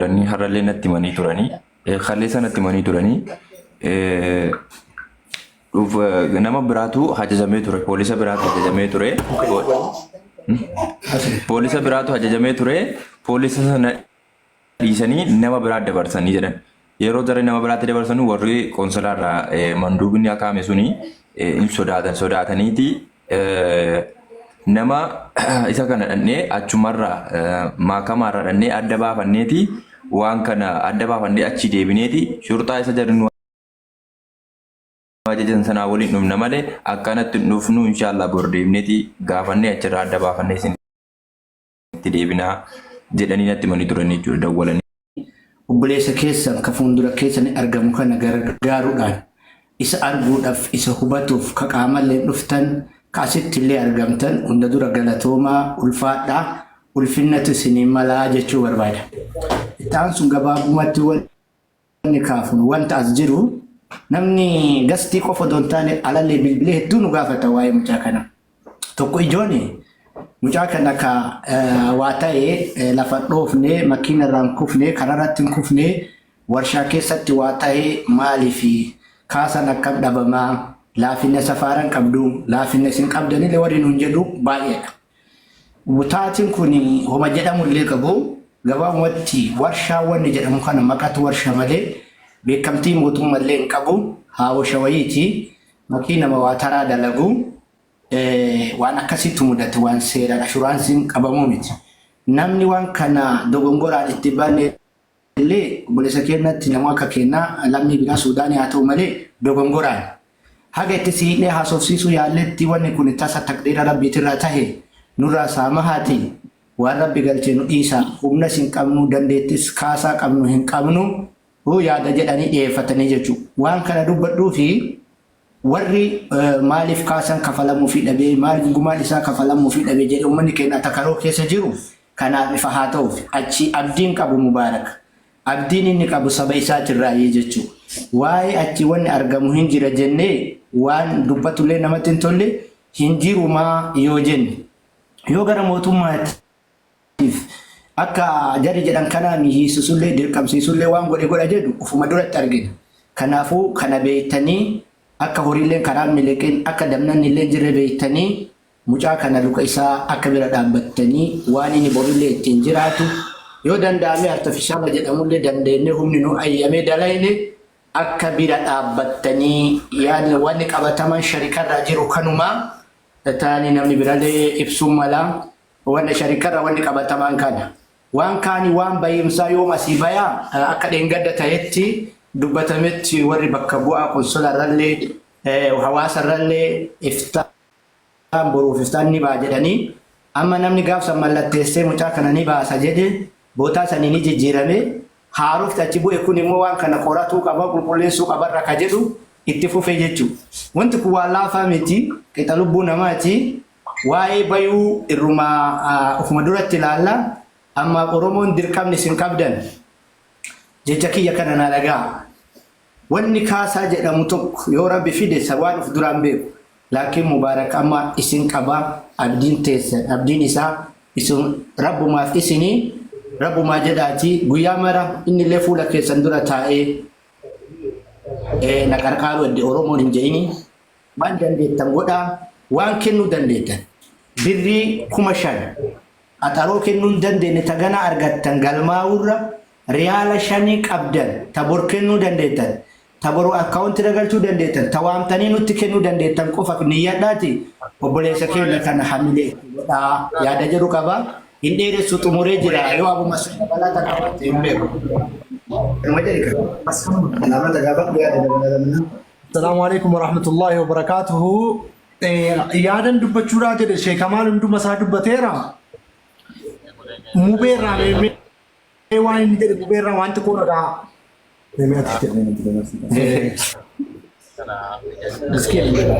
Turanii har'allee natti himanii turanii kaleessa natti himanii turanii nama biraatu ajajamee ture, poolisa biraatu ajajamee ture, poolisa biraatu ajajamee ture, poolisa sana dhiisanii nama biraa dabarsanii jedhan. Yeroo jarri nama biraatti dabarsanii, warri qoonsalaarraa manduubni akaame suni hin sodaatan, sodaataniiti nama isa kana dhannee achumarraa maakamaarraa dhannee adda baafanneeti, waan kana adda baafannee achi deebineeti shurxaa isa jarri nu ajajan sanaa waliin dhufna malee akkanatti hin dhufnu, inshaallah bor deemneeti gaafannee achirraa adda baafannee isin itti deebinaa jedhanii natti himanii turan jechuudha dawwalanii. Obboleessa keessan ka fuundura keessan argamu kana gargaaruudhaan, isa arguudhaaf, isa hubatuuf ka qaamalleen dhuftan, ka asitti illee argamtan hunda dura galatoomaa, ulfaadhaa, ulfinnatu isinii malaa jechuu barbaada. Itti aansuun gabaabumatti wanni kaafnu wanta as jiru, namni gastii qofa odoo hin taane alallee bilbilee hedduu nu gaafata waa'ee mucaa kanaa. Tokko ijoon mucaa kana ka waa ta'e lafa dhoofne, makiina irraan kufne, karaa irratti hin kufne, warshaa keessatti waa ta'e, maaliif kaasan akkam dhabamaa, laafina safaaran qabdu, laafina isin qabdanillee warri nuun jedhu baay'eedha. Taatiin kun homa jedhamullee qabu, gabaabumatti warshaa wanni jedhamu kana maqatu warshaa malee beekamtii mootummallee hin qabu, haawasha wayiiti, makiinama waa taraa dalagu. Waan akkasitti mudate waan seeraan ashuraansiin qabamuu miti. Namni waan kana dogongoraan itti banne illee obboleessa keenyatti, nama akka keenyaa lammii biraa Suudaanii haa ta'u malee, dogongoraan haga itti siiqnee haasofsiisuu yaalletti wanni kun tasa taqdiira rabbiitirraa tahe nurraa saamahaati, waan rabbi galchee nu dhiisa, humnas hin qabnu, dandeettis kaasaa qabnu hin qabnu yaada jedhanii dhiyeeffatanii jechuudha. Waan kana dubbadhuu fi warri maaliif kaasan kafalamuufii dhabee, maaliif gumaan isaa kafalamuufii dhabee jedhe, uummanni keenya atakaroo keessa jiru kanaaf ifa haa ta'uuf. Achi abdiin qabu Mubaarak. Abdiin inni qabu saba isaatirraayii jechuudha. Waa'ee achi wanni argamu hin jira jennee waan dubbatullee namatti hin tolle, hin jirumaa yoo jenne. Yoo gara mootummaatiif akka jarri jedhan kanaan hiisisullee dirqamsiisullee waan godhe godha jedhu ufuma duratti argina. Kanaafuu kana beektanii, akka horiilleen karaan miliqin, akka damnanni illee jirre beektanii, mucaa kana luka isaa akka bira dhaabbattanii waan inni borillee ittiin jiraatu yoo danda'ame artifishaala jedhamullee dandeenyee humni nu ayyamee dalayne akka bira dhaabbattanii yaadni wanni qabataman sharikarraa jiru kanumaa taanii namni birallee ibsuu mala, wanni sharikarraa wanni qabataman kana. Waan kaani waan bahiimsaa yoom asii bayaa akka dheengadda ta'etti dubbatametti, warri bakka bu'aa konsolarrallee hawaasarrallee iftaan boruuf iftaan ni ba'a jedhanii, amma namni gaafsan mallatteessee mucaa kana ni baasa jedhe bootaa sanii ni jijjiirame, haarofti achi bu'e kun immoo waan kana qoratuu qaba, qulqulleessuu qabarra ka jedhu itti fufee jechuudha. Wanti kun waan laafaa miti, qixa lubbuu namaati. Waa'ee bayuu irrumaa ofuma duratti ilaalla. Amma Oromoon dirqamni isin qabdan jecha kiyya kana naa dhagaa. Wanni kaasaa jedhamu tokko yoo rabbi fide isa waan of duraan beeku. Laakiin Mubaarak amma isin qaba, abdiin teessan, abdiin isaa isin, rabbumaaf isinii, rabbumaa jedhaati guyyaa mara innillee fuula keessan dura taa'ee na qarqaaruu edde Oromoon hin jedhini, waan dandeettan godhaa, waan kennuu dandeettan birrii 5,000 qaxaroo kennuu hin dandeenye, ta gana argattan galmaa'urra riyaala shanii qabdan ta bor kennuu dandeettan, ta boru akkaawunti galchuu dandeettan, ta waamtanii nutti kennuu dandeettan qofa niyyadhaati obboleessa keenya kana hamilee itti godhaa yaada jedhu qaba. Hin dheeressu, xumuree jira. Yoo abuma sun dabalata qabaate hin beeku. Kanuma jedhi kan. Salaamata gaafadhu, yaada dabalata. Assalaamu alaikum warahmatullahi wabarakatuhu. Yaadan dubbachuudhaa jedhe sheekamaal hunduma isaa dubbateera. Mubeerraa mee waan inni jedhe, mubeerraa waan xiqqoo dhagaa. Mee ati jedhe.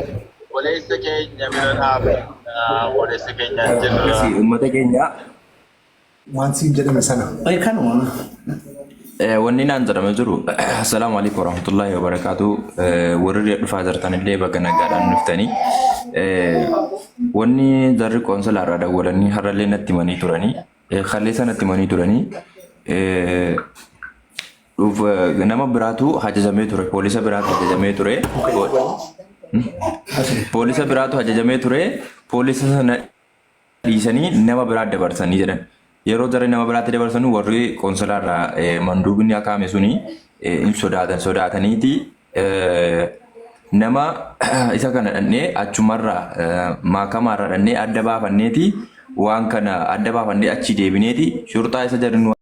Obboleessa keenya bira dhaabbanna, obboleessa keenya jirra. Akkasii uummata keenya. Waan siin jedhame sana. Ay, kanuma. Wanni naan jedhame jiru, assalaamu alaikum warahmatullahi wabarakaatu, warri dhufaa jirtan illee baga nagaadhaan dhuftanii. Wanni jarri qoonsalaarraa dawwalanii har'allee natti himanii turanii, kaleessa natti himanii turanii. Nama biraatu ajajamee ture. Poolisa biraatu ajajamee ture. Poolisa biraatu ajajamee ture. Poolisa sana dhiisanii nama biraa dabarsanii jedhan. Yeroo jarri nama biraatti dabarsanu warri qoonsalaarraa manduubni akaame suni hin sodaatan sodaataniiti nama isa kana dhannee achumarraa maakamaarraa dhannee adda baafanneeti waan kana adda baafannee achi deebineeti shurxaa isa jarri nu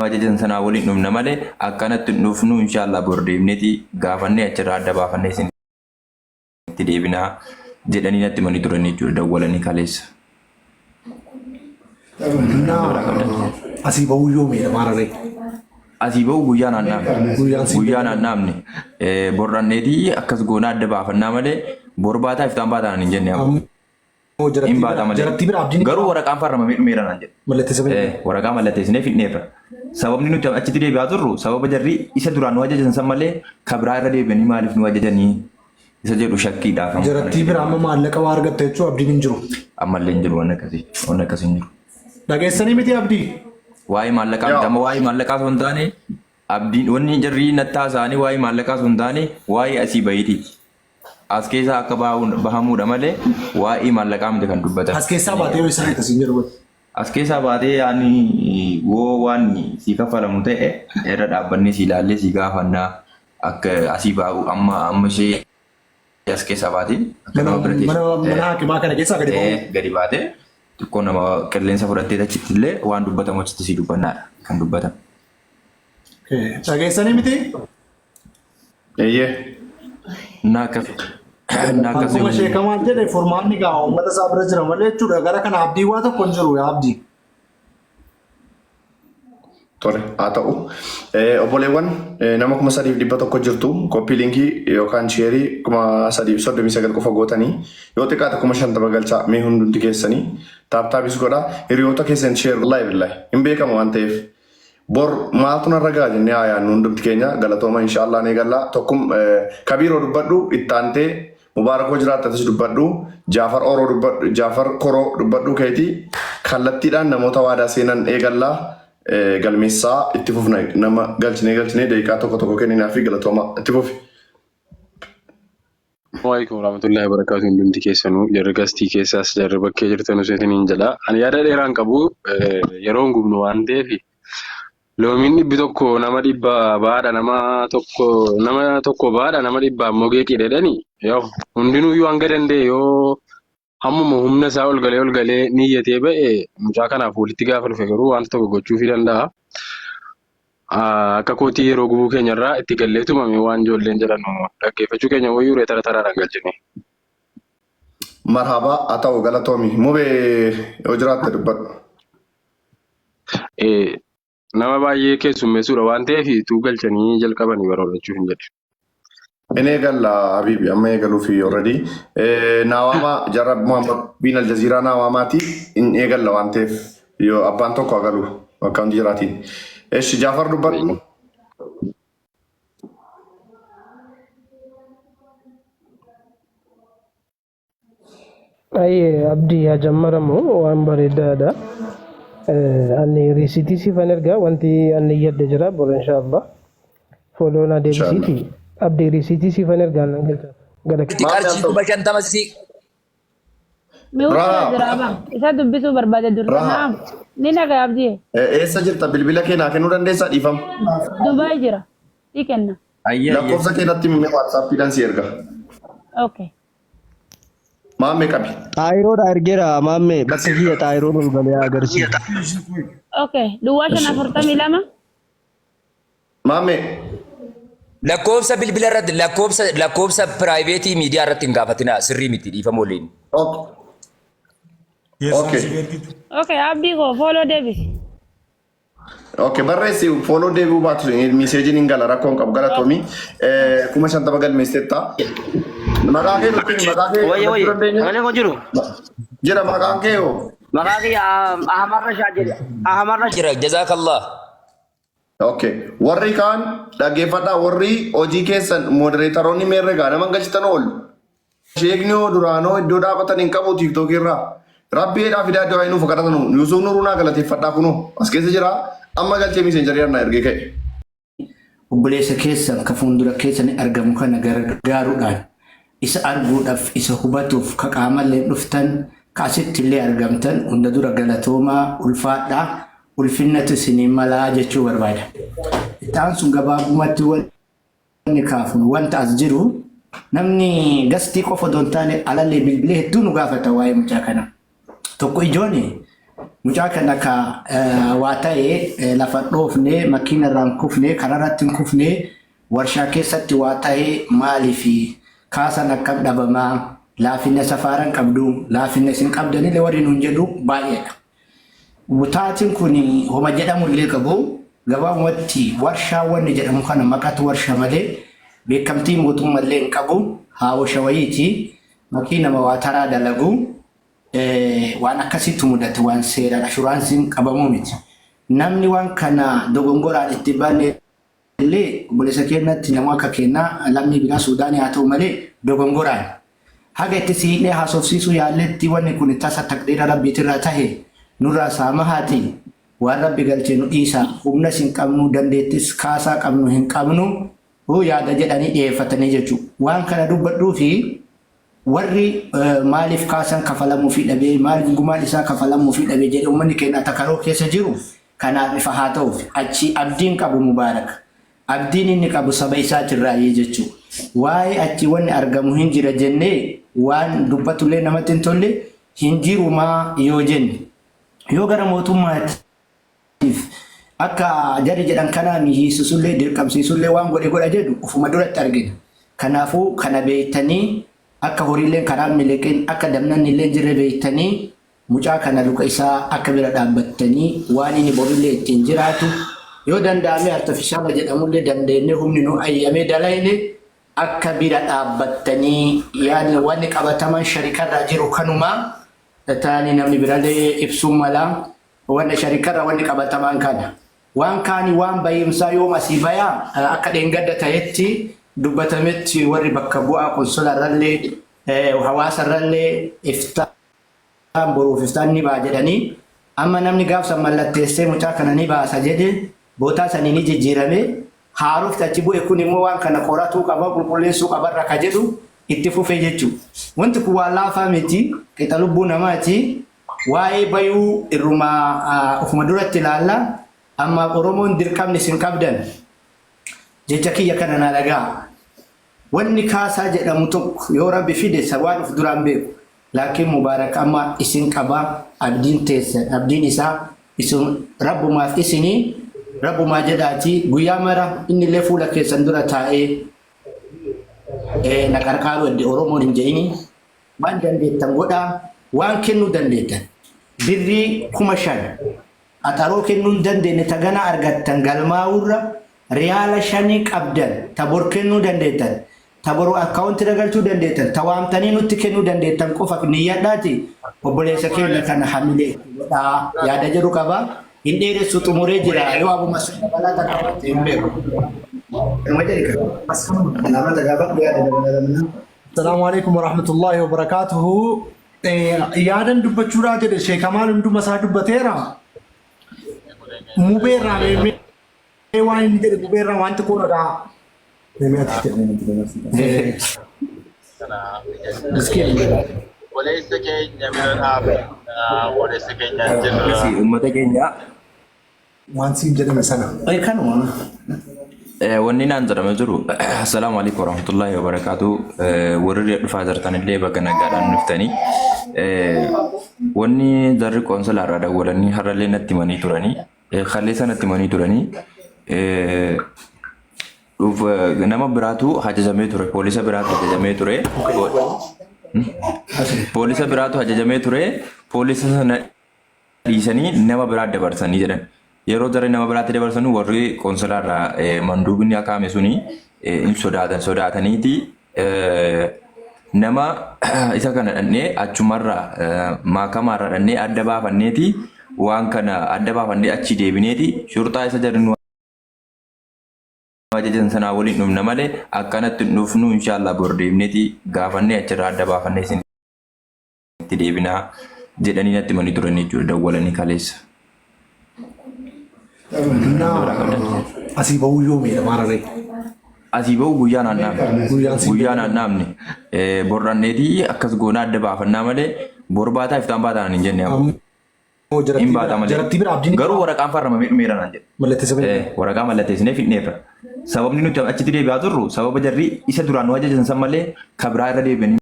ajajan sanaa waliin dhufna malee akkanatti hin dhufnu inshaallah bor deemneeti gaafannee achirraa adda baafannee isin itti deebinaa jedhanii natti himanii turan jechuudha dawwalanii kaleessa. Innaa asii bahuu yoomiidha maararee? Asii bahu guyyaa naan dhaabne. Guyyaan siin Guyyaa naan dhaabne. Bor dhandheetii akkas goonaa adda baafannaa malee bor baataa iftaan baataa naan hin jenne amma. Ammoo Hin jarattii baata bira malee. jarattii bira abdiin Garuu waraqaan farramamee dhumeera naan jedhe. mallatteessa bira. Waraqaa mallatteessinee fidneerra. Sababni nuti achitti deebi'aa turru sababa jarri isa duraan nu ajajan san malee ka biraa irra deebi'anii maaliif nu ajajanii isa jedhu shakkiidhaaf amma kana Jarattii itti bira amma deebi'aa. maallaqa waa argatta jechuu abdiin hin jiru. Ammallee hin jiru waan akkasii. Waan akkasii hin jiru. Dhageessanii miti abdii? Waa'ee maallaqaa miti Yaa. amma waa'ee maallaqaa osoo hin taane abdiin wanni jarri nattaa isaanii waa'ee maallaqaa osoo hin taane waa'ee asii bahiitiiti. As keessaa akka bahamuudha malee waa'ee maallaqaa miti kan dubbatan. As keessaa baatee yoo isaan akkasiin jedhu. As keessaa baatee yaani woo waan sii kaffalamu ta'e irra dhaabbannee sii ilaallee sii gaafannaa akka asii baa'u amma amma ishee as keessaa baatee akka Mana nama bira mana teessu. mana hakimaa kana keessaa gadi ba'u. Gadi baatee xiqqoo nama qilleensa fudhattee achitti illee waan dubbatamu achitti sii dubbannaadha kan dubbatamu. Dhageessanii miti? Eeyyee. Naa akkas naa akkas Akkuma sheekamaan jedhe furmaanni gaa uummata isaa bira jira malee jechuudha. Gara kana abdii waa tokko hin jiru yaa abdii. Tole haa ta'u. Obboleewwan nama 3,100 jirtu koppii linkii yookaan sheerii 3,039 qofa gootanii yoo xiqqaate 50,000 galchaa mee hundumti keessanii taaptaapis godhaa hiriyoota keessan sheer wallaahi billaahi hin beekamu waan ta'eef Bor maaltu narra ga'a jennee haa yaadnu hundumti keenya galatooma inshaallah ni galla tokkum kabiiroo dubbadhu itti aantee mubaarakoo jiraatte atis dubbadhu jaafar oroo dubbadhu jaafar koroo dubbadhu keeti kallattiidhaan namoota waadaa seenan eegalla galmeessaa itti fufna nama galchinee galchinee daqiiqaa tokko tokko kenninaa fi galatooma itti fufi. Waalaikum warahmatullahi wabarakatuh hundumti keessanuu jarri gastii keessaas jarri bakkee jirtanus isiniin jedha. Ani yaada dheeraan qabu yeroo hin gubnu waan ta'eef loomiin 100 nama dhibba baadha nama tokko nama tokko baadha nama dhibba ammoo geeqii jedhani yoo hundinuyyuu hanga danda'e yoo hammuma humna isaa ol galee ol galee niyyatee ba'e mucaa kanaaf walitti gaafa dhufe garuu wanta tokko gochuufii danda'a. Akka kootii yeroo gubuu keenyarraa itti gallee tumame waan ijoolleen jedhan dhaggeeffachuu keenya wayyuu ree tara taraadhaan galchine. Marhaba haa ta'u galatoomi. Mubee yoo jiraatte dubbadhu. Nama baay'ee keessummeessuudha waan ta'eef utuu galchanii jalqabanii baroodhachuuf hin jedhe. In eegalla Habibi amma eegaluufi already. Naawaamaa jarra Muhammad bin Aljaziiraa naawaamaati in eegalla waan ta'eef yoo abbaan tokko haa galu bakka hundi jiraatiin. Eshi Jaafar dubbadhu. Ayyee abdii haa jammaramu waan bareedaadha. Ani riisiitii siifan ergaa wanti ani yadde jira bor inshaallah. Foloo na Inshaallah. deebisiiti. Abdii riisiitii siifan ergaa nan galcha. Gara Itti Maal qarshii nyaattu? 50,000 si Mi'uutu irra Raha. jira abaa. Isa dubbisuu barbaade dursa. Raha. Naam. Ni nagaa abdii. Eessa jirta bilbila kee naa kennuu dandeessaa dhiifama. Dubaay jira. Si kenna. Ayyee ayyee. Lakkoofsa kee natti himi waatsaappiidhaan si erga. Okay. Maammee qabi. Xaayiroodha ergeera maammee bakka kiyya xaayiroon ol galee haa agarsiisu. Okay. Duwwaa shan 42. Maammee. Lakkoofsa bilbila irratti lakkoofsa lakkoofsa piraayiveetii miidiyaa irratti hin gaafatinaa sirrii miti dhiifama waliin. Okay. Okay. Okay. Abdii koo follow deebisi. Okay, barreessi follow deebi'uu baatu miseejiin hin gala rakkoon qabu galatoomi. 50,000 galmeessiteetta. Maqaa kee nutti himi, maqaa kee Wayye argachuu wayye dandeenya? sagalee koo jiru. Jira maqaan kee hoo? Maqaa kiyya Ahmad Rashaad jedhe. Ahmad Rashaad. Jira jazaakallah. Okay. Warri kaan dhaggeeffadhaa warri hojii keessan modereetaroonni meerre gaa nama galchitan oolu. Sheekni hoo duraanoo iddoo dhaabatan hin qabu tiiktookii irraa. Rabbi jedhaa fidaa du'aa nuuf kadhatanu Yuusuf Nuruu naa galateeffadhaa kunoo as keessa jira amma galchee miiseenjarii naa ergee ka'e. Obboleessa keessan ka fuundura keessani argamu kana gargaaruudhaan isa arguudhaf isa hubatuuf ka qaamalleen dhuftan ka asittillee argamtan hunda dura galatoomaa ulfaadhaa ulfinnatu isinii malaa jechuu barbaada. Itti aansuun gabaabumatti wanni kaafnu wanta as jiru namni gastii qofa odoo hin taane alallee bilbilee hedduu nu gaafata waa'ee mucaa kanaa. Tokko ijoon mucaa kana ka waa ta'e lafa dhoofne makiina irraan kufne karaarratti hin kufne warshaa keessatti waa ta'e maaliif kaasan akkam dhabamaa laafinna safaaran qabdu laafinna isin qabdanillee warri nuun jedhu baay'eedha. Taatiin kun homa jedhamullee qabu gabaabumatti warshaa wanni jedhamu kana maqatu warsha malee beekamtii mootummallee hin qabu haawasha wayiiti makiinama waa taraa dalagu waan akkasiitu mudate waan seeraan ashuraansiin qabamuu miti. Namni waan kana dogongoraan itti bane illee obboleessa keenyatti nama akka keenyaa lammii biraa Suudaanii haa ta'u malee dogongoraan haga itti siiqnee haasofsiisuu yaalletti wanni kun tasa taqdiira rabbiitirraa tahe nurraa saamahaati waan rabbi galche nu dhiisaa humnas hin qabnu dandeettis kaasaa qabnu hin qabnu yaada jedhanii dhiyeeffatanii jechuudha. Waan kana dubbadhuu fi Warri maaliif kaasan kafalamuufii dhabee, maaliif gumaan isaa kafalamuufii dhabe jedhe ummanni keenya atakaroo keessa jiru kanaaf ifa haa ta'uuf. Achii abdiin qabu Mubaarak. Abdiin inni qabu saba isaatirraayyi jechuu. Waa'ee achii wanni argamu hin jira jennee waan dubbatullee namatti hin tolle hin jirumaa yoo jenne. Yoo gara mootummaati. Akka jarri jedhan kanaa mihiisisullee dirqamsiisullee waan godhe godha jedhu ufuma duratti argina. Kanaafuu kana beektanii akka horiilleen karaan miliqin akka dabnannillee hin jirre beektanii mucaa kana luka isaa akka bira dhaabbattanii waan inni borillee ittiin jiraatu yoo danda'ame artofishaala jedhamullee dandeennee humni nu ayyamee dalayne akka bira dhaabbattanii yaadni wanni qabataman sharikarraa jiru kanumaa taanii namni biralee ibsuu mala. Wanna sharikarra wanni qabatamaan kana. Waan kaani waan bahiimsaa yoom asii bayaa akka dheengadda tahetti dubbatametti warri bakka bu'aa qonsola irrallee hawaasa irrallee iftaan boruuf iftaan ni ba'a jedhanii amma namni gaaf san mallatteessee mucaa kana ni baasa jedhe bootaa sanii ni jijjiirame haarofti achi bu'e kun immoo waan kana qoratuu qaba qulqulleessuu qabarra ka jedhu itti fufee jechuudha. Wanti kun waan laafaa miti qixa lubbuu namaati. Waa'ee bayuu irruma ufuma duratti ilaalla. Ammaaf Oromoon dirqamni isin qabdan jecha kiyya kana naa dhaga'a. Wanni kaasaa jedhamu tokko yoo Rabbi fide sa waan uf duraan beeku. Laakiin Mubaarak amma isin qaba abdiin teessan abdiin isaa isin Rabbumaaf isinii Rabbumaa jedhaatii guyyaa mara innillee fuula keessan dura taa'ee na qarqaaruu edde Oromoon hin jedhini. Waan dandeettan godhaa, waan kennuu dandeettan. Birrii 5,000 qaxaroo kennuu hin dandeenye ta ganaa argattan galmaa'uurra riyaala shanii qabdan ta bor kennuu dandeettan, ta boru akkaawunti irra galchuu dandeettan, ta waamtanii nutti kennuu dandeettan qofa niyyadhaati obboleessa keenya kana hamilee itti godhaa yaada jedhu qaba. Hin dheeressu xumuree jira yoo abuma sun dabalata qabaate hin beeku. Kanuma jedhi kan. Salaamata gaafadhu yaada dabalata. Assalaamu alaikum warahmatullahi wabarakatuhu. Yaadan dubbachuudhaa jedhe Sheek Kamaal hunduma isaa dubbateera. Mubeerraa mee waan inni jedhe mubeerraa waan xiqqoo dhagaa. Obboleessa keenya bira dhaabbanna. Obboleessa keenya jirra. Uummata keenya Waan siin jedhame sana. Kanuma. Wanni naan jedhame jiru assalaamu alaikum warahmatullahi wabarakaatu warri dhufaa jirtan illee baga nagaadhaan dhuftanii wanni jarri qoonsilaa irraa dawwalanii har'allee natti himanii turanii kaleessa natti himanii turanii nama biraatu ajajamee ture poolisa biraatu ajajamee ture poolisa biraatu ajajamee ture poolisa sana dhiisanii nama biraa dabarsanii jedhan. Yeroo jarri nama biraatti dabarsanu warri qoonsilaa irraa manduubni akaame suni hin sodaatan sodaataniiti nama isa kana dhannee achumarraa maakamaarraa dhannee adda baafanneeti waan kana adda baafannee achi deebineeti shurxaa isa jarri nu ajajan sanaa waliin dhufna malee akkanatti hin dhufnu inshaallah bor deemneeti gaafannee achirraa adda baafannee isin itti deebinaa jedhanii natti himanii turan jechuudha dawwalanii kaleessa. Innaa asii bahuu yoomiidha maararee? Asii bahu guyyaa naan dhaabne. Guyyaan sii Guyyaa naan dhaabne. Borranneetii akkas goonaa adda baafannaa malee bor baataa iftaan baataa naan hin jenne amma. Ammoo Hin jarattii baata bira malee. jarattii bira abdiin Garuu waraqaan farramamee dhumeera naan jedhe. mallatteessa Waraqaa mallatteessinee fidneerra. Sababni nuti achitti deebi'aa turru sababa jarri isa duraan nu ajajan san malee ka biraa irra deebi'anii